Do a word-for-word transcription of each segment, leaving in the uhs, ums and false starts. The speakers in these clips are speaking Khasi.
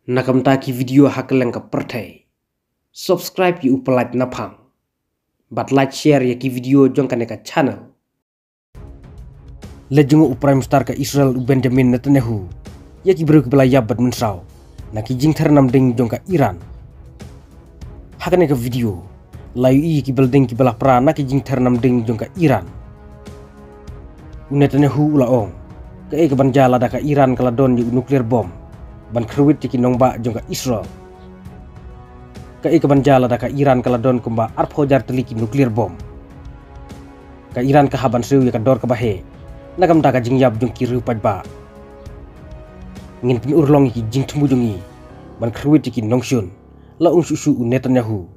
Na ka bynta ki video ha kylleng ka pyrthei, subscribe ïa u Palat Naphang bad like share ïa ki video jong kane ka channel. La jngoh u Prime Minister ka Israel u Benjamin Netanyahu ïa ki briew kiba la ïap bad mynsaw na ki jingther namding jong ka Iran. Ha kane ka video la ïohi ïa ki building kiba la pra na ki jingther namding jong ka Iran. U Netanyahu u la ong, kaei kaban jia lada ka Iran ka la don ïa u nuclear bomb ban kyrwit ïa ki nongbah jong ka Israel? Kaei kaban jia lada ka Iran ka la don kumba arphew hajar tylli ki nuclear bomb? Ka Iran ka hap ban siew ïa ka dor kaba heh na ka bynta ka jingïap jong ki riew paidbah. Ngin pynurlong ïa ki jingthmu jong ngi ban kyrwit ïa ki nongshun, la ong shuh shuh u Netanyahu.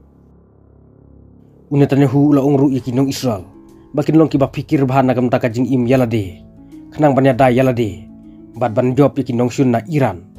U Netanyahu u la ong ruh ïa ki nong Israel ba kin long kiba phikir bha na ka bynta ka jingim ïa lade, khnang ban ïada ïa lade bad ban jop ïa ki nongshun na Iran.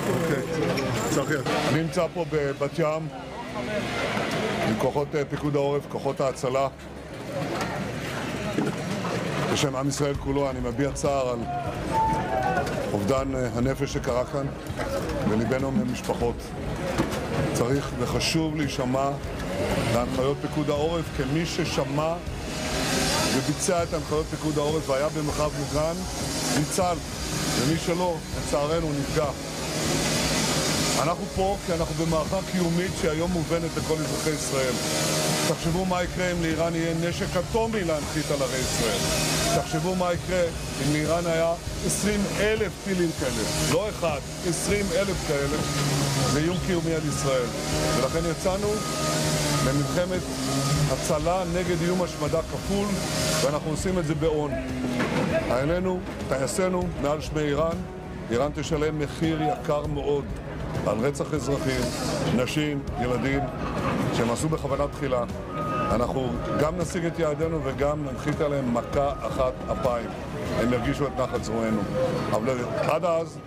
אוקיי, צחי, אני נמצא פה בבת ים עם כוחות, אה, פיקוד העורף, כוחות ההצלה. בשם עם ישראל כולו אני מביע צער על אובדן, אה, הנפש שקרה כאן, וליבנו עם המשפחות. צריך וחשוב להישמע להנחיות פיקוד העורף, כמי ששמע וביצע את הנחיות פיקוד העורף והיה במרחב מוגן, ניצל, ומי שלא, לצערנו, נפגע. אנחנו פה כי אנחנו במערכה קיומית שהיום מובנת לכל אזרחי ישראל. תחשבו מה יקרה אם לאיראן יהיה נשק אטומי להנחית על ערי ישראל. תחשבו מה יקרה אם לאיראן היה עשרים אלף טילים כאלה, לא אחד, עשרים אלף כאלה, זה איום קיומי על ישראל. ולכן יצאנו למלחמת הצלה נגד איום השמדה כפול, ואנחנו עושים את זה באון. חיילינו, טייסינו, מעל שמי איראן. איראן תשלם מחיר יקר מאוד על רצח אזרחים, נשים, ילדים, שהם עשו בכוונה תחילה. אנחנו גם נשיג את יעדינו וגם ננחית עליהם מכה אחת אפיים. הם ירגישו את נחת זרוענו. אבל עד אז,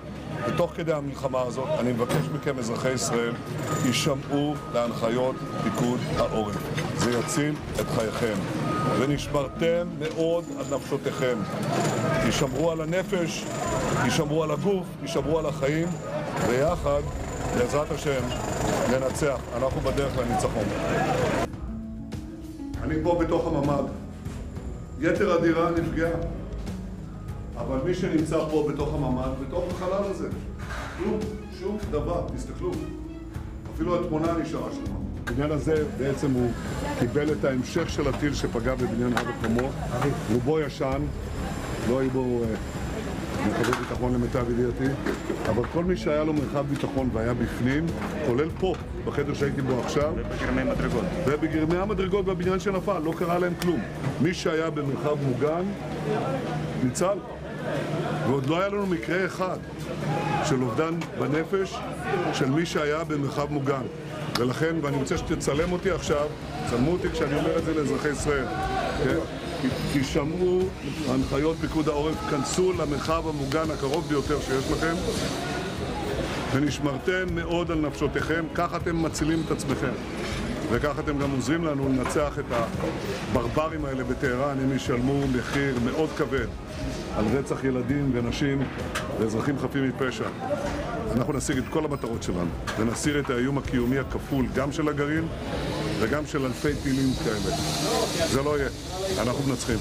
ותוך כדי המלחמה הזאת, אני מבקש מכם, אזרחי ישראל, הישמעו להנחיות פיקוד העורף. זה יציל את חייכם. ונשמרתם מאוד על נפשותיכם. הישמרו על הנפש, הישמרו על הגוף, הישמרו על החיים, ויחד, בעזרת השם, ננצח. אנחנו בדרך לניצחון. אני פה בתוך הממ"ד. יתר הדירה נפגעה. אבל מי שנמצא פה בתוך הממ"ד, בתוך החלל הזה, כלום, שום דבר, תסתכלו. אפילו התמונה נשארה שלמה. הבניין הזה בעצם הוא קיבל את ההמשך של הטיל שפגע בבניין הר וחמור. רובו ישן, לא היו בו, אה, מרחבי ביטחון למיטב ידיעתי, אבל כל מי שהיה לו מרחב ביטחון והיה בפנים, כולל פה, בחדר שהייתי בו עכשיו, ובגרמי מדרגות. ובגרמי המדרגות בבניין שנפל, לא קרה להם כלום. מי שהיה במרחב מוגן, ניצל. ועוד לא היה לנו מקרה אחד של אובדן בנפש של מי שהיה במרחב מוגן. ולכן, ואני רוצה שתצלם אותי עכשיו, צלמו אותי כשאני אומר את זה לאזרחי ישראל. כן? כי, כי שמעו הנחיות פיקוד העורף, כנסו למרחב המוגן הקרוב ביותר שיש לכם, ונשמרתם מאוד על נפשותיכם, כך אתם מצילים את עצמכם. וכך אתם גם עוזרים לנו לנצח את הברברים האלה בטהרן, הם ישלמו מחיר מאוד כבד. על רצח ילדים ונשים ואזרחים חפים מפשע. אנחנו נשיג את כל המטרות שלנו, ונסיר את האיום הקיומי הכפול, גם של הגרעין וגם של אלפי טילים כאלה. זה לא יהיה. אנחנו מנצחים.